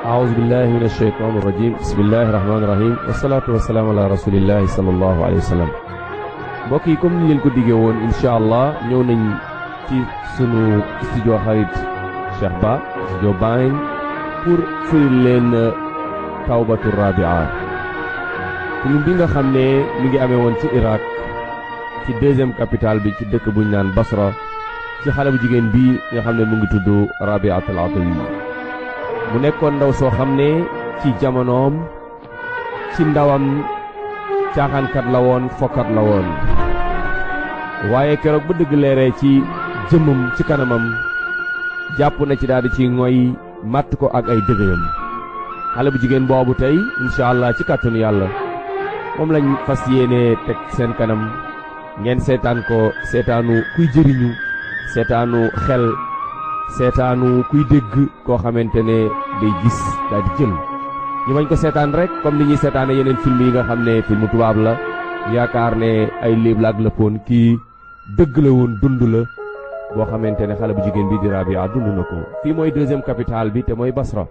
أعوذ بالله من الشيطان الرجيم بسم الله الرحمن الرحيم والصلاة والسلام على رسول الله صلى الله عليه وسلم mbokk yi comme ni leen ko diggee woon incha allah ñëw nañ ci sunu studio xarit Cheikh Ba studio Bayn pour firi leen tawbatu rabia film bi nga xam ne mi ngi amee woon ci Irak ci deuxième capitale bi ci dëkk buñ naan Basra ci xale bu jigéen bi nga xam ne mu ngi tudd Rabiatul Atawi mu nekkoon ndaw soo xam ne ci jamonoom ci ndawam caaxaankat la woon fokkat la woon waaye keroog ba dëgg leeree ci jëmmam ci kanamam jàpp na ci daal di ci ngoy màtt ko ak ay dëgëyam xale bu jigéen boobu tey incha allah ci kàttanu yàlla moom lañ fas yéene teg seen kanam ngeen seetaan ko seetaanu kuy jëriñu seetaanu xel seetaanu kuy dégg koo xamante ne day gis daal di jël ñu bañ ko seetaan rek comme ni ñuy seetaane yeneen film yi nga xam ne filmu tubaab la yaakaar ne ay léeb la ak lëppoon kii dëgg la woon dund la boo xamante ne xale bu jigéen bi di Rabia dund na ko fii mooy deuxième capitale bi te mooy Basra